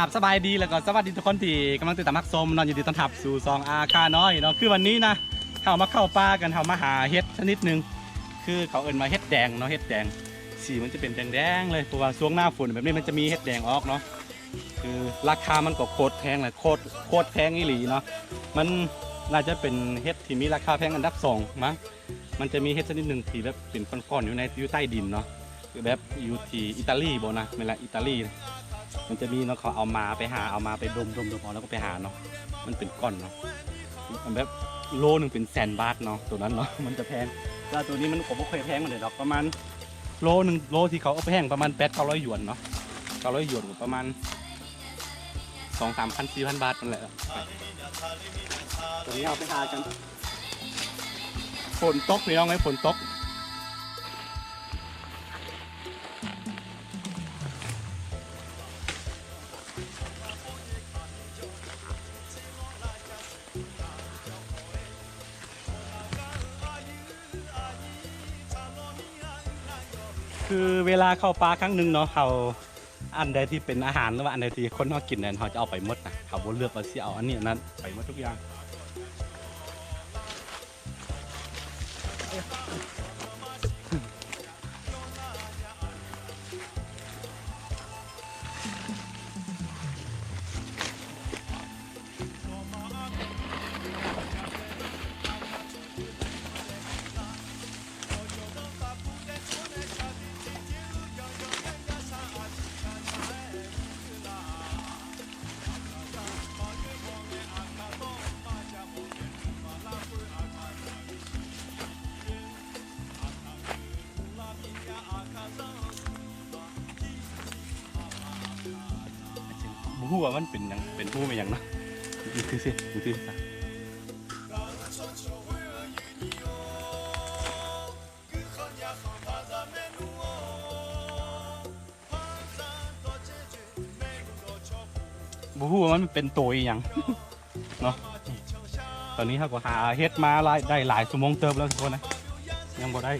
ครับ สบายดี แล้วก็สวัสดีทุกคนที่กำลังติดตามรับชมเนาะ ยินดีต้อนรับสู่ช่องอาคาน้อยเนาะ คือวันนี้นะ เฮามาเข้าป่ากัน เฮามาหาเห็ดชนิดหนึ่ง คือเขาเอิ้นว่าเห็ดแดงเนาะ เห็ดแดง สีมันจะเป็นแดงๆ เลย เพราะว่าช่วงหน้าฝนแบบนี้มันจะมีเห็ดแดงออกเนาะ คือราคามันก็โคตรแพงเลย โคตร โคตรแพงอีหลีเนาะ มันน่าจะเป็นเห็ดที่มีราคาแพงอันดับสองมั้ง มันจะมีเห็ดชนิดหนึ่งที่แบบเป็นก้อนๆ อยู่ใน อยู่ใต้ดินเนาะ คือแบบอยู่ที่อิตาลีบ่นะ แม่นละ อิตาลี มันจะมีเนาะ เขาเอามาไปหา เอามาไปดมๆ ๆ เอา แล้วก็ไปหาเนาะ มันเป็นก้อนเนาะ มันแบบโลหนึ่งเป็นแสนบาทเนาะ ตัวนั้นเนาะ มันจะแพง แต่ตัวนี้มันก็บ่ค่อยแพงปานใดดอก ประมาณโลหนึ่ง โลที่เขาเอาไปแห้งประมาณแปดเก้าร้อยหยวนเนาะ เก้าร้อยหยวนก็ประมาณสองสามพัน สี่พัน บาทนั่นแหละ ตัวนี้เอาไปหากัน ฝนตกพี่น้องเอ้ย ฝนตก คือเวลาเข้าป่าครั้งหนึ่งเนาะ เฮา อันใดที่เป็นอาหาร หรือว่าอันใดที่คนเฮากินนั้น เฮาจะเอาไปหมดนะ เฮาบ่เลือกว่าสิเอาอันนี้อันนั้น ไปหมดทุกอย่าง บ่ฮู้ว่ามันเป็นหยัง เป็นฮู้แม่นหยังเนาะ ຢູ່ຊື່ໆ ຢູ່ຊື່ໆ บ่ฮู้ว่ามันเป็นโตอีหยังเนาะ ตอนนี้เฮาก็หาเห็ดมาหลาย ได้หลายชั่วโมงเติบแล้วทุกคนนะ ยังบ่ได้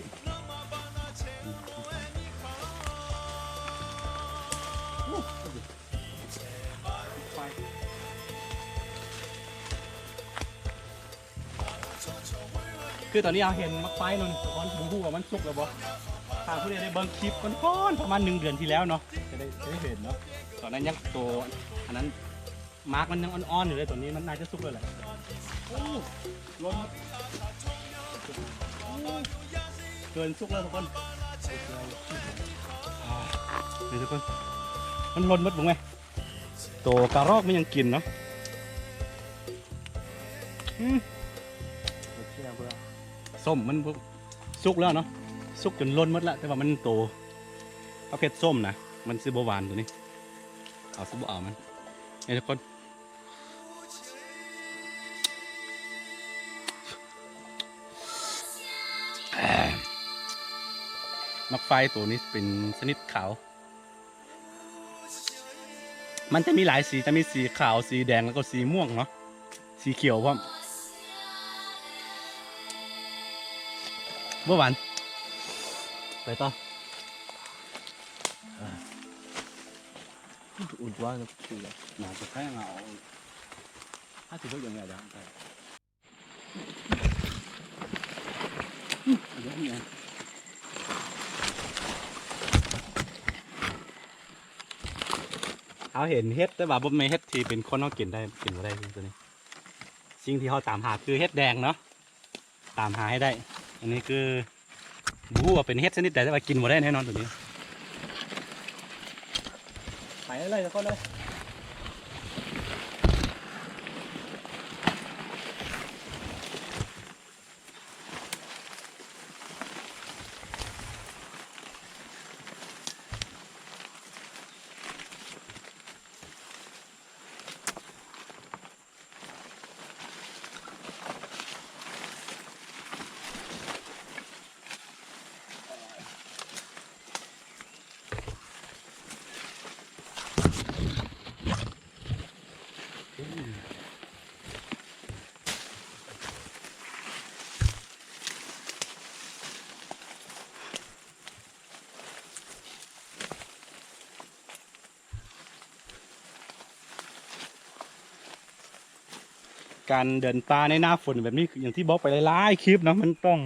คือตอนนี้เฮาเห็นหมากไฟเนาะทุกคน บ่ฮู้ว่ามันสุกแล้วบ่ ถ้าผู้ใดได้เบิ่งคลิปก่อนๆ ประมาณหนึ่งเดือนที่แล้วเนาะ จะได้ จะได้เห็นเนาะ ตอนนั้นยังโต อันนั้น หมากมันยังอ่อนๆ อยู่เลย ตอนนี้มันน่าจะสุกแล้วแหละ โอ้ หล่นหมด โอ้ เกินสุกแล้วทุกคน นี่ทุกคน มันหล่นหมด เบิ่งแม่ โตกะรอกมันยังกินเนาะ อืม ส้มมันบ่ สุกแล้วเนาะ สุกจนหล่นหมดแล้ว แต่ว่ามันโตประเภทส้มนะ มันสิบ่หวานตัวนี้ เอาสิบ่เอามัน นี่ทุกคน หมากไฟตัวนี้เป็นชนิดขาว มันจะมีหลายสี จะมีสีขาว สีแดง แล้วก็สีม่วงเนาะ สีเขียวพร้อม บ่หวาน ไปต่อ อุ่นตัวนะ น่าจะแพงเอา ถ้าสิบ่อย่างเงี้ยเดี๋ยว เฮาเห็นเห็ด แต่ว่าบ่แม่นเห็ดที่เป็นคนเฮากินได้ กินบ่ได้ตัวนี้ สิ่งที่เฮาตามหาคือเห็ดแดงเนาะ ตามหาให้ได้ อันนี้คือ บ่ฮู้ว่าเป็นเห็ดชนิดใด แต่ว่ากินบ่ได้แน่นอนตัวนี้ ไปเลยทุกคนเลย เ ການເດີນປ່າໃນໜ້າຝົນແບບນີ້ ຄືຢ່າງທີ່ບອກໄປຫຼາຍໆຄລິບເນາະ ມັນຕ້ອງ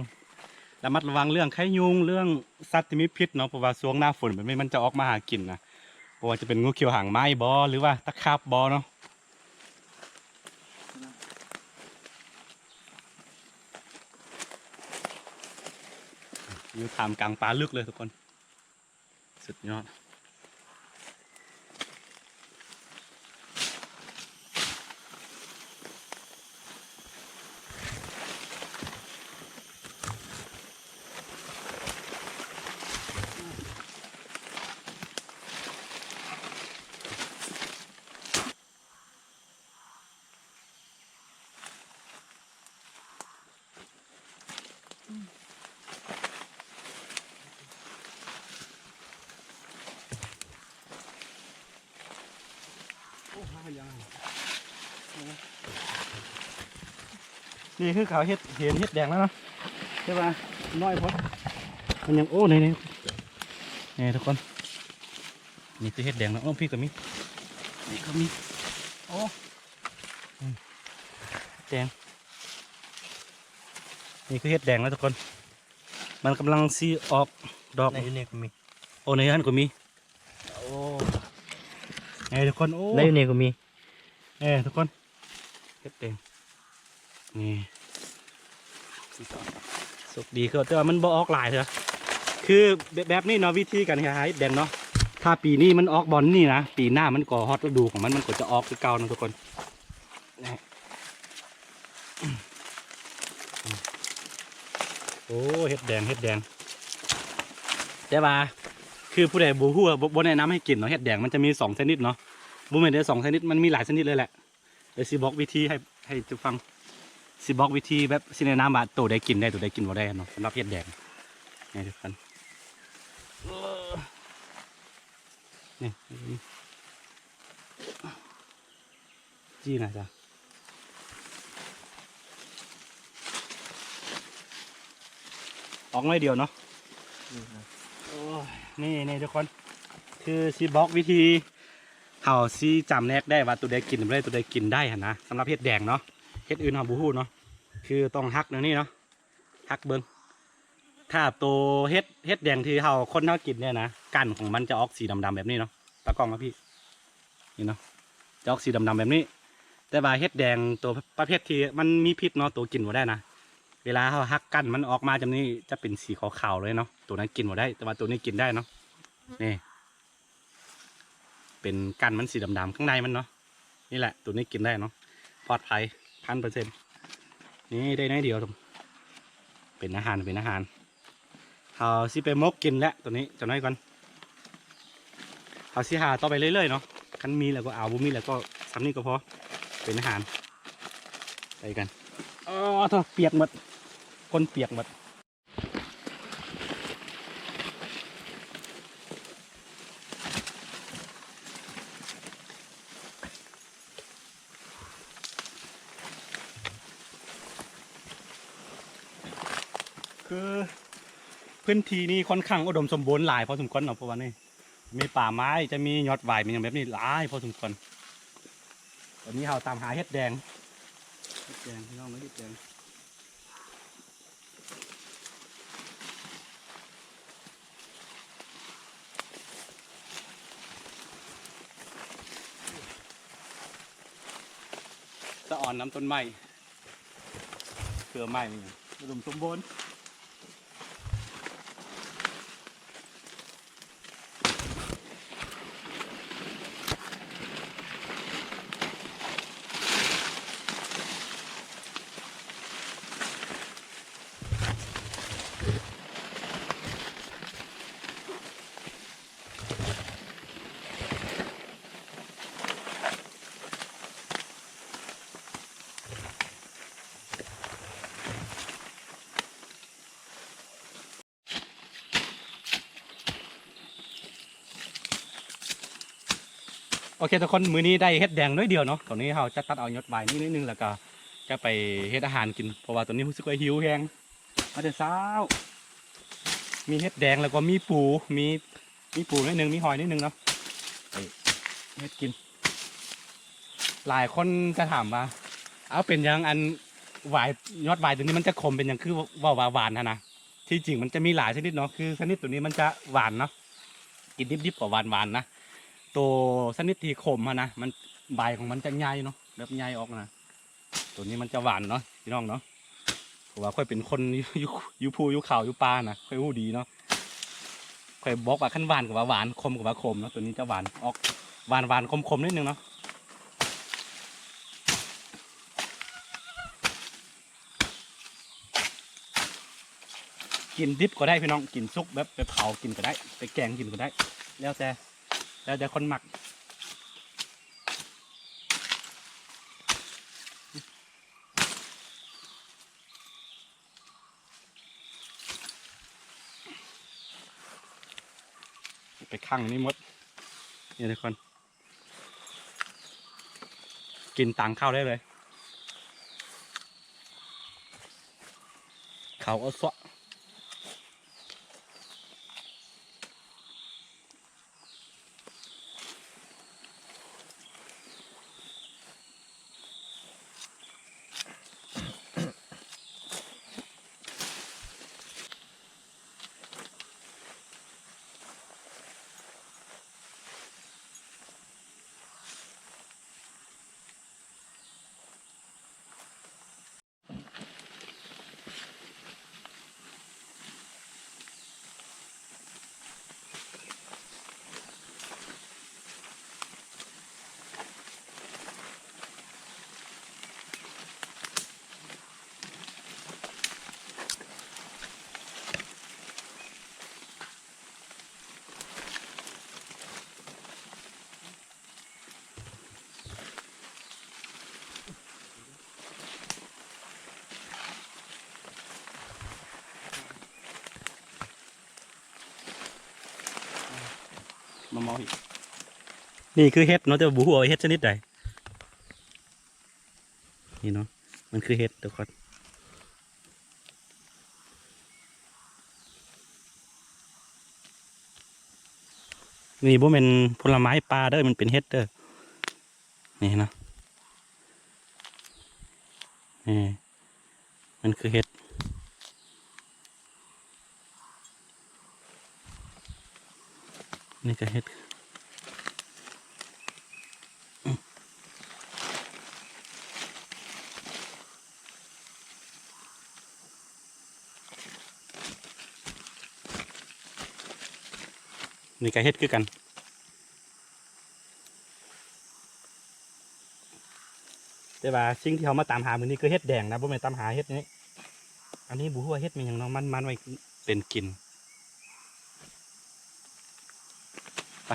ລະມັດລະວັງເລື່ອງໄຂ້ຍຸງ ເລື່ອງສັດທີ່ມີພິດເນາະ ເພາະວ່າຊ່ວງໜ້າຝົນແບບນີ້ມັນຈະອອກມາຫາກິນນະ ບໍ່ວ່າຈະເປັນງູຂຽວຫາງໄມ້ບໍ ຫຼືວ່າຕະຂາບບໍເນາະ. ຢູ່ທ່າມກາງປ່າລຶກເລີຍທຸກຄົນ. ສຸດຍອດ. ນີ້ຄືເຂົາເຮັດ ເຫັນເຫັດແດງແລ້ວເນາະ ແຕ່ວ່ານ້ອຍໂພດ ມັນຍັງ ໂອ້ ນີ້ ນີ້ ນີ້ທຸກຄົນ ນີ້ຄືເຫັດແດງເນາະ ໂອ້ ພີ້ກໍມີ ນີ້ກໍມີ ໂອ້ ອືມ ແດງ ນີ້ຄືເຫັດແດງແລ້ວທຸກຄົນ ມັນກຳລັງຊິອອກດອກ ໃນນີ້ກໍມີ ໂອ້ ໃນຫັ້ນກໍມີ ໂອ້ ເອີ ທຸກຄົນ ໂອ້ ໃນນີ້ກໍມີ ເອີ ທຸກຄົນ ເຮັດແດງ ນີ້ ໂຊກດີຄື ແຕ່ວ່າມັນບໍ່ອອກຫຼາຍເທື່ອ ຄືແບບ ແບບນີ້ເນາະ ວິທີການຫາເຮັດແດງເນາະ ຖ້າປີນີ້ມັນອອກບ່ອນນີ້ນະ ປີໜ້າມັນກໍຮອດລະດູຂອງມັນ ມັນກໍຈະອອກຄືເກົ່າເນາະທຸກຄົນ. ໂອ້ ເຫັດແດງ ເຫັດແດງ ແຕ່ວ່າຄືຜູ້ໃດບໍ່ຮູ້ ບໍ່ ບໍ່ແນະນຳໃຫ້ກິນເນາະ ເຫັດແດງມັນຈະມີສອງຊະນິດເນາະ ບໍ່ແມ່ນແຕ່ສອງຊະນິດ ມັນມີຫຼາຍຊະນິດເລີຍແຫຼະ ດຽວຊິບອກວິທີໃຫ້ ໃຫ້ທຸກຟັງ ຊິບອກວິທີແບບ ຊິແນະນຳວ່າໂຕໃດກິນໄດ້ ໂຕໃດກິນບໍ່ໄດ້ເນາະ ສຳລັບເຫັດແດງ ນີ້ທຸກຄົນ ນີ້ ຈີ່ນະຈະ ອອກໜ້ອຍດຽວເນາະ ນີ້ ນີ້ ນີ້ທຸກຄົນ ຄືຊິບອກວິທີ ເຮົາຊິຈຳແນກໄດ້ວ່າໂຕໃດກິນບໍ່ໄດ້ ໂຕໃດກິນໄດ້ຫັ້ນນະ ສຳລັບເຫັດແດງເນາະ ເຫັດອື່ນເຮົາບໍ່ຮູ້ເນາະ ຄືຕ້ອງຫັກແນວນີ້ເນາະ ຫັກເບິ່ງ ຖ້າໂຕເຫັດ ເຫັດແດງທີ່ເຮົາ ຄົນເຮົາກິນນີ້ນະ ກັນຂອງມັນຈະອອກສີດຳໆແບບນີ້ເນາະ ຕາກ້ອງມາພີ້ ນີ້ເນາະ ຈະອອກສີດຳໆແບບນີ້ ແຕ່ວ່າເຫັດແດງໂຕປະເພດທີ່ມັນມີພິດເນາະ ໂຕກິນບໍ່ໄດ້ນະ ເວລາເຮົາຫັກກັນມັນອອກມາຈຳນີ້ ຈະເປັນສີຂາວໆເລີຍເນາະ ໂຕນັ້ນກິນບໍ່ໄດ້ ແຕ່ວ່າໂຕນີ້ກິນໄດ້ເນາະ ນີ້ ເປັນກັນມັນສີດຳໆ ຂ້າງໃນມັນເນາະ ນີ້ແຫຼະ ໂຕນີ້ກິນໄດ້ເນາະ ປອດໄພ ພັນເປີເຊັນ ນີ້ໄດ້ໜ້ອຍດຽວ ເປັນອາຫານ ເປັນອາຫານ ເຮົາຊິໄປໝົກກິນແຫຼະ ໂຕນີ້ຈັກໜ້ອຍກ່ອນ ເຮົາຊິຫາຕໍ່ໄປເລື້ອຍໆເນາະ ຄັນມີແລ້ວກໍເອົາ ບໍ່ມີແລ້ວກໍສ່ຳນີ້ກໍພໍ ເປັນອາຫານ ໄປກັນ ອໍ ໂທ້ ປຽກໝົດ ກົ້ນປຽກໝົດ. ຄືພື້ນທີ່ນີ້ຄ່ອນຂ້າງອຸດົມສົມບູນຫຼາຍພໍສົມຄວນເນາະ ເພາະວ່ານີ້ ມີປ່າໄມ້ ຈະມີຍອດຫວາຍ ມີຫຍັງແບບນີ້ຫຼາຍພໍສົມຄວນ. ຕອນນີ້ເຮົາຕາມຫາເຫັດແດງ ເຫັດແດງ ພີ່ນ້ອງເອີຍ ເຫັດແດງ. ສະອອນນຳຕົ້ນໄມ້ ເຄືອໄມ້ ອຸດົມສົມບູນ. ໂອເຄທຸກຄົນ ມື້ນີ້ໄດ້ເຫັດແດງໜ້ອຍດຽວເນາະ. ຕອນນີ້ເຮົາຈະຕັດເອົາຍອດຫວາຍນີ້ໜ້ອຍໜຶ່ງ ແລ້ວກໍຈະໄປເຮັດອາຫານກິນ ເພາະວ່າຕອນນີ້ຮູ້ສຶກວ່າຫິວແຮງ. ມາແຕ່ເຊົ້າ ມີເຫັດແດງ ແລ້ວກໍມີປູ ມີ ມີປູໜ້ອຍໜຶ່ງ ມີຫອຍໜ້ອຍໜຶ່ງເນາະ ໄປເຮັດກິນ. ຫຼາຍຄົນຈະຖາມວ່າ ເອົາ ເປັນຫຍັງອັນຫວາຍ ຍອດຫວາຍໂຕນີ້ມັນຈະຂົມ ເປັນຫຍັງຄືເວົ້າວ່າຫວານຫັ້ນນະ? ທີ່ຈິງມັນຈະມີຫຼາຍຊະນິດເນາະ ຄືຊະນິດໂຕນີ້ມັນຈະຫວານເນາະ ກິນດິບໆກໍຫວານໆນະ. ໂຕຊະນິດທີ່ຂົມຫັ້ນນະ ມັນ ໃບຂອງມັນຈະໃຫຍ່ເນາະ ແບບໃຫຍ່ອອກນະ. ໂຕນີ້ມັນຈະຫວານເນາະພີ່ນ້ອງເນາະ ເພາະວ່າຂ້ອຍເປັນຄົນຢູ່ ຢູ່ ຢູ່ພູຢູ່ເຂົາຢູ່ປ່ານະ ຂ້ອຍຮູ້ດີເນາະ. ຂ້ອຍບອກວ່າຄັນຫວານກໍວ່າຫວານ ຂົມກໍວ່າຂົມເນາະ. ໂຕນີ້ຈະຫວານ ອອກຫວານໆ ຂົມໆ ໜ້ອຍໜຶ່ງເນາະ. ກິນດິບກໍໄດ້ພີ່ນ້ອງ ກິນສຸກແບບໄປເຜົາກິນກໍໄດ້ ໄປແກງກິນກໍໄດ້ ແລ້ວແຕ່ ແລ້ວແຕ່ຄົນມັກ. ໄປຂັງນີ້ໝົດ ນີ້ທຸກຄົນ ກິນຕາມເຂົ້າໄດ້ເລີຍ ເຂົ້າເອົາຊວະ. ມາເໝາະອີກ ນີ້ຄືເຫັດເນາະ ແຕ່ວ່າບໍ່ຮູ້ວ່າເຫັດຊະນິດໃດ ນີ້ເນາະ ມັນຄືເຫັດທຸກຄົນ. ນີ້ບໍ່ແມ່ນຜົນລະໄມ້ປ່າເດີ້ ມັນເປັນເຫັດເດີ້ ນີ້ເນາະ ນີ້ ມັນຄືເຫັດ ນີ້ກະເຫັດ ນີ້ກະເຫັດຄືກັນ. ແຕ່ວ່າສິ່ງທີ່ເຮົາມາຕາມຫາມື້ນີ້ຄືເຫັດແດງນະ ບໍ່ແມ່ນຕາມຫາເຫັດນີ້ ອັນນີ້ບໍ່ຮູ້ວ່າເຫັດແມ່ນຫຍັງເນາະ ມັນ ມັນໄວ້ເປັນກິນ ໄປ.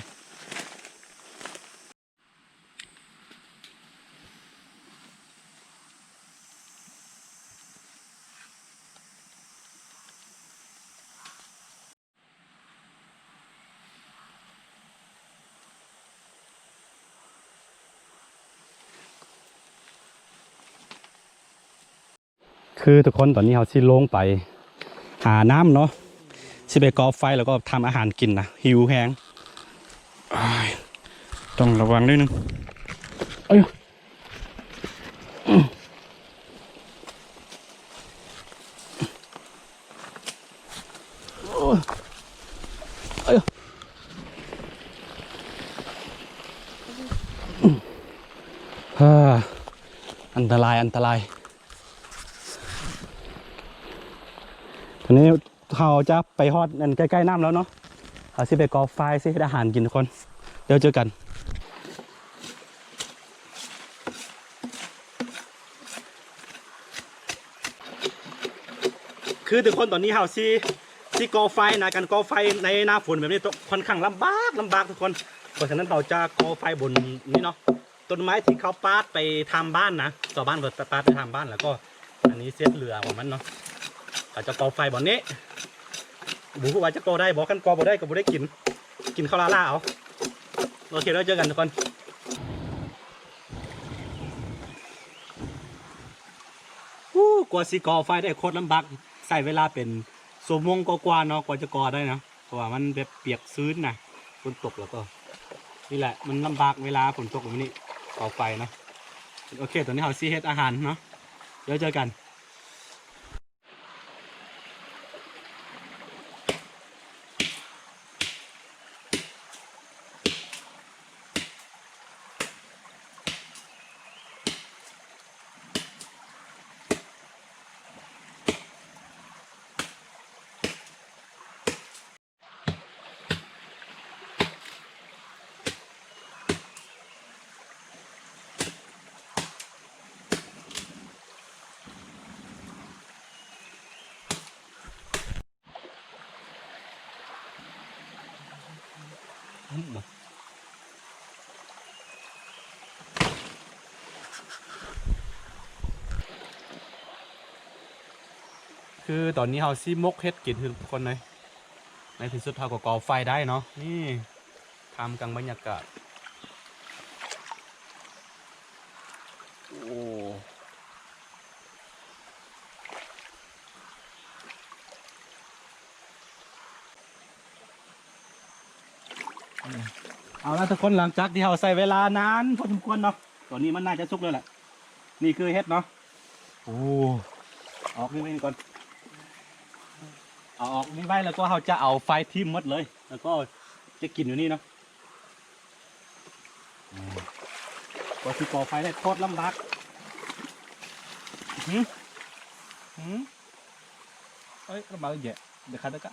ຄືທຸກຄົນ ຕອນນີ້ເຮົາຊິລົງໄປຫານ້ຳເນາະ ຊິໄປກໍ່ໄຟ ແລ້ວກໍທຳອາຫານກິນນະ ຫິວແຮງ ຕ້ອງລະວັງໜ້ອຍໜຶ່ງ ເອີຍ. ເອີຍ ເອີຍ ອ່າ ອັນຕະລາຍ ອັນຕະລາຍ ຕອນນີ້ ເຮົາຈະໄປຮອດອັນໃກ້ໆນ້ຳແລ້ວເນາະ ເຮົາຊິໄປກໍ່ຟາຍ ຊິເຮັດອາຫານກິນທຸກຄົນ ແລ້ວເຈີກັນ. ຄືທຸກຄົນ ຕອນນີ້ເຮົາຊິ ຊິກໍ່ໄຟນະ ການກໍ່ໄຟໃນໜ້າຝົນແບບນີ້ ຕ້ອງ ຂ້ອນຂ້າງລຳບາກ ລຳບາກທຸກຄົນ ເພາະສະນັ້ນເຮົາຈະກໍ່ໄຟບົນນີ້ເນາະ. ຕົ້ນໄມ້ທີ່ເຂົາປາດໄປທຳບ້ານນະ ຊາວບ້ານເພິ່ນໄປປາດໄປທຳບ້ານ ແລ້ວກໍອັນນີ້ເສດເຫຼືອຂອງມັນເນາະ ເຂົາຈະກໍ່ໄຟບ່ອນນີ້ ບໍ່ຮູ້ວ່າຈະກໍ່ໄດ້ບໍ່ ຄັນກໍ່ບໍ່ໄດ້ກໍບໍ່ໄດ້ກິນ ກິນເຂົ້າລ້າໆເອົາ. ໂອເຄ ແລ້ວເຈີກັນທຸກຄົນ. ໂອ້ ກວ່າຊິກໍ່ໄຟໄດ້ໂຄດລຳບາກ ໃຊ້ເວລາເປັນຊົ່ວໂມງກວ່າໆເນາະ ກວ່າຈະກໍ່ໄດ້ນະ. ເພາະວ່າມັນແບບປຽກຊື້ນນະ ຝົນຕົກແລ້ວກໍ ນີ້ແຫຼະ ມັນລຳບາກເວລາຝົນຕົກແບບນີ້ ເຕົາໄຟນະ. ໂອເຄ ຕອນນີ້ເຮົາຊິເຮັດອາຫານເນາະ ດຽວເຈີກັນ. ຄືຕອນນີ້ເຮົາຊິໝົກເຫັດກິນທຸກຄົນເລີຍ. ໃນທີ່ສຸດເຮົາກໍກໍ່ໄຟໄດ້ເນາະ. ນີ້ ທ່າມກາງບັນຍາກາດ ໂອ້ ເອົາລະທຸກຄົນ ຫຼັງຈາກທີ່ເຮົາໃຊ້ເວລານານພໍສົມຄວນເນາະ ຕອນນີ້ມັນໜ້າຈະສຸກແລ້ວແຫຼະ. ນີ້ຄືເຫັດເນາະ. ໂອ້ ອອກນີ້ໄວ້ກ່ອນ ເອົາອອກນີ້ໄວ້ ແລ້ວກໍເຮົາຈະເອົາໄຟຖິ້ມໝົດເລີຍ ແລ້ວກໍຈະກິນຢູ່ນີ້ເນາະ. ກວ່າຊິກໍ່ໄຟໄດ້ໂຄດລຳບາກ. ຫື ຫື ເອີຍ ລຳບາກແຍະ ເດຄາດະກະ.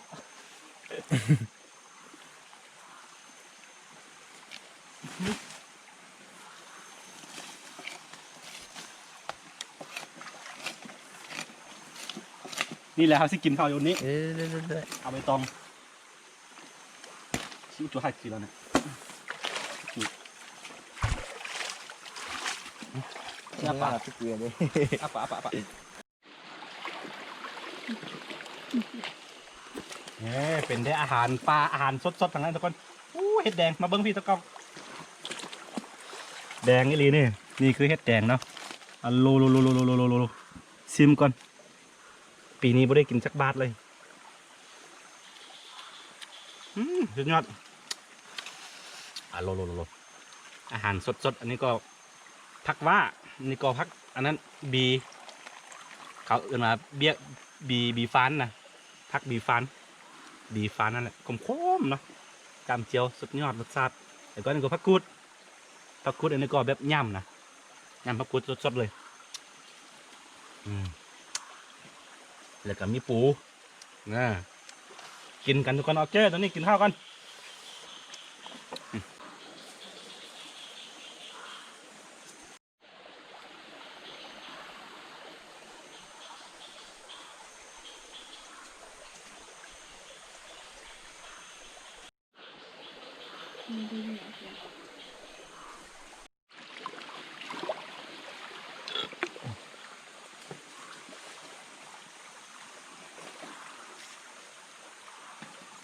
ນີ້ແຫຼະ ເຮົາຊິກິນເຂົ້າຢູ່ນີ້ ເອີ ເອົາໃບຕອງ. ຊິໂອໂຕຮາຍຄືແລ້ວນະ ເອົາປາ ເອົາປາ ເອົາປາ ເອົາປາ. ເອີ ເປັນໄດ້ອາຫານປ່າ ອາຫານສົດໆ ທັງນັ້ນທຸກຄົນ. ໂອ້ ເຫັດແດງ ມາເບິ່ງພີ້ຕາກ້ອງ ແດງອີ່ຫຼີນີ້. ນີ້ຄືເຫັດແດງເນາະ. ອາ ໂລ ໂລ ຊິມກ່ອນ. ປີນີ້ບໍ່ໄດ້ກິນຈັກບາດເລີຍ. ອືມ ສຸດຍອດ. ອາ ໂລ ໂລ ໂລ ອາຫານສົດໆ. ອັນນີ້ກໍຜັກຫວ້າ ອັນນີ້ກໍຜັກອັນນັ້ນ ບີ ເຂົາເອີ້ນວ່າເບ້ຍ ບີ ບີຟານນະ ຜັກບີຟານ ບີຟານນັ້ນແຫຼະ ຂົມໆ ເນາະ. ຈ້ຳຈຽວ ສຸດຍອດ ລົດຊາດ. ແລ້ວກໍອັນນີ້ກໍຜັກກູດ ຜັກກູດ ອັນນີ້ກໍແບບຫຍ້ຳນະ ຫຍ້ຳຜັກກູດສົດໆ ເລີຍ. ອືມ ແລ້ວກໍມີປູ ນະ ກິນກັນທຸກຄົນ. ໂອເຄ ຕອນນີ້ກິນເຂົ້າກັນ.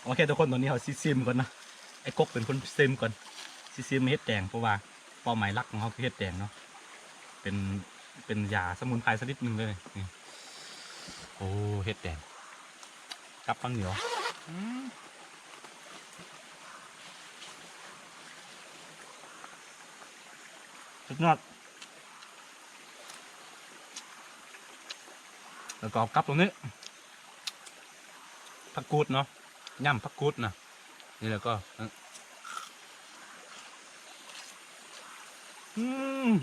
ໂອເຄທຸກຄົນ ຕອນນີ້ເຮົາຊິຊິມກ່ອນນະ ໄອ້ກົກເປັນຄົນຊິມກ່ອນ ຊິຊິມເຫັດແດງ ເພາະວ່າເປົ້າໝາຍຫຼັກຂອງເຮົາຄືເຫັດແດງເນາະ ເປັນ ເປັນຢາສະໝຸນໄພຊະນິດໜຶ່ງເລີຍ. ນີ້ ໂອ້ ເຫັດແດງ ກັບເຂົ້າໜຽວ ອືມ ສຸດຍອດ. ແລ້ວກໍເອົາກັບຕົງນີ້ ຜັກກູດເນາະ ຫຍ້ຳຜັກກູດນະ ນີ້ແລ້ວກໍ ອືມ.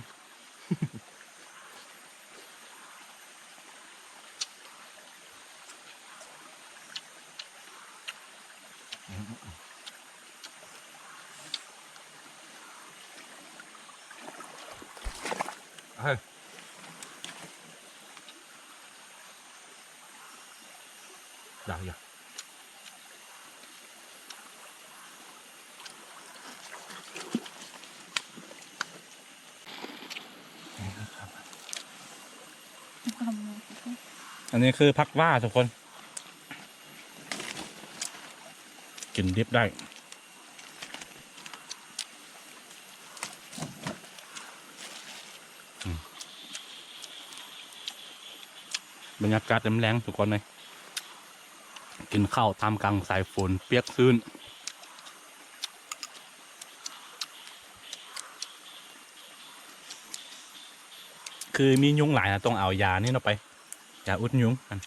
ເອີ ຢາກ ຢາກ. ອັນນີ້ຄືຜັກຫວ້າທຸກຄົນ ກິນດິບໄດ້. ອືມ ບັນຍາກາດຍາມແລງທຸກຄົນເອີຍ ກິນເຂົ້າທ່າມກາງສາຍຝົນປຽກຊື້ນ. ຄືມີຍຸງຫຼາຍນະ ຕ້ອງເອົາຢານີ້ເນາະໄປ ຢາອຸດຍຸງຫັ້ນ.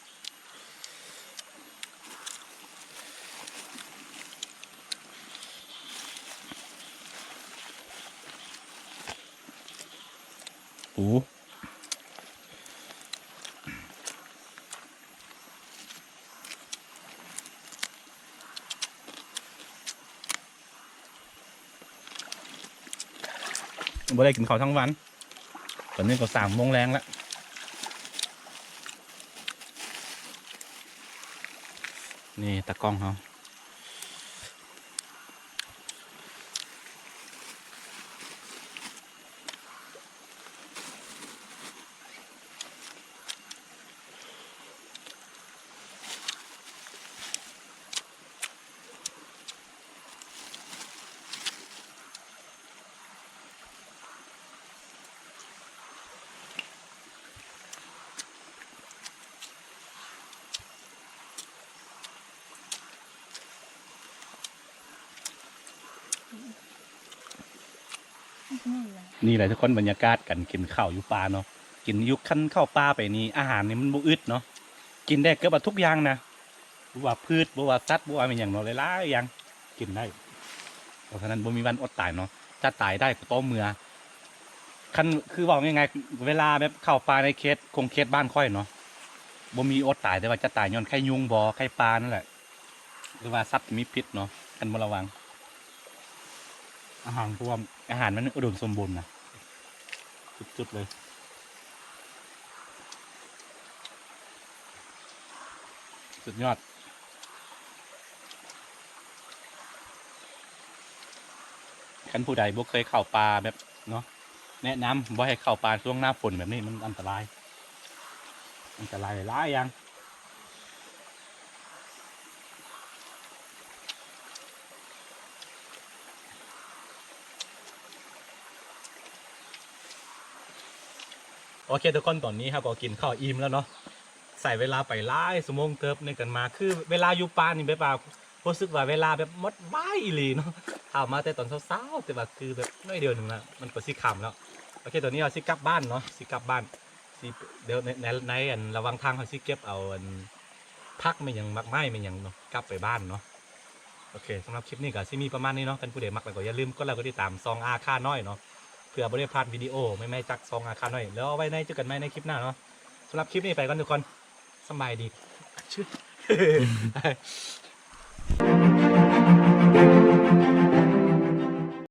ໂອ້ ບໍ່ໄດ້ກິນເຂົ້າທັງວັນ ຕອນນີ້ກໍສາມໂມງແລງລະ. ນີ້ຕາກ້ອງເຮົາ. ນີ້ແຫຼະທຸກຄົນ ບັນຍາກາດການກິນເຂົ້າຢູ່ປ່າເນາະ ກິນຢູ່ ຄັນເຂົ້າປ່າໄປນີ້ ອາຫານນີ້ມັນບໍ່ອຶດເນາະ ກິນໄດ້ເກືອບວ່າທຸກຢ່າງນະ ບໍ່ວ່າພືດ ບໍ່ວ່າສັດ ບໍ່ວ່າແມ່ນຫຍັງເນາະ ຫຼາຍໆຢ່າງກິນໄດ້ ເພາະສະນັ້ນບໍ່ມີວັນອົດຕາຍເນາະ ຈະຕາຍໄດ້ກໍຕໍ່ເມື່ອ ຄັນ ຄືເວົ້າງ່າຍໆ ເວລາແບບເຂົ້າປ່າໃນເຂດ ຂົງເຂດບ້ານຂ້ອຍເນາະ ບໍ່ມີອົດຕາຍ ແຕ່ວ່າຈະຕາຍຍ້ອນໄຂ້ຍຸງບໍ ໄຂ້ປ່ານັ້ນແຫຼະ ຫຼືວ່າສັດມີພິດເນາະ ຄັນບໍ່ລະວັງ. ອາຫານ ເພາະວ່າອາຫານມັນອຸດົມສົມບູນນະ ສຸດໆເລີຍ ສຸດຍອດ. ຄັນຜູ້ໃດບໍ່ເຄີຍເຂົ້າປ່າແບບເນາະ ແນະນຳບໍ່ໃຫ້ເຂົ້າປ່າຊ່ວງໜ້າຝົນແບບນີ້ ມັນອັນຕະລາຍ ອັນຕະລາຍຫຼາຍຢ່າງ. ໂອເຄທຸກຄົນ ຕອນນີ້ເຮົາກໍກິນເຂົ້າອີ່ມແລ້ວເນາະ ໃຊ້ເວລາໄປຫຼາຍຊົ່ວໂມງເຕີບໃນການມາ ຄືເວລາຢູ່ປ່ານີ້ແບບວ່າ ຮູ້ສຶກວ່າເວລາແບບໝົດໄວອີ່ຫຼີເນາະ ຖ້າມາແຕ່ຕອນເຊົ້າໆ ແຕ່ວ່າຄືແບບໜ້ອຍດຽວໜຶ່ງລະ ມັນກໍຊິຄ່ຳແລ້ວ. ໂອເຄ ຕອນນີ້ເຮົາຊິກັບບ້ານເນາະ ຊິກັບບ້ານ ຊິ ດຽວໃນ ໃນ ໃນອັນລະຫວ່າງທາງ ເຮົາຊິເກັບເອົາອັນຜັກແມ່ນຫຍັງ ໝາກໄມ້ແມ່ນຫຍັງເນາະ ກັບໄປບ້ານເນາະ. ໂອເຄ ສຳລັບຄລິບນີ້ກໍຊິມີປະມານນີ້ເນາະ ຄັນຜູ້ໃດມັກແລ້ວກໍຢ່າລືມກົດໄລກົດຕິດຕາມຊ່ອງອາຄານ້ອຍເນາະ ເພື່ອບໍ່ໄດ້ພາດວິດີໂອໃໝ່ໆຈາກຊ່ອງອາຄານ້ອຍ ແລ້ວເອົາໄວ້ໃນເຈີກັນໃໝ່ໃນຄລິບໜ້າເນາະ. ສຳລັບຄລິບນີ້ໄປກ່ອນທຸກຄົນ ສະບາຍດີ ເ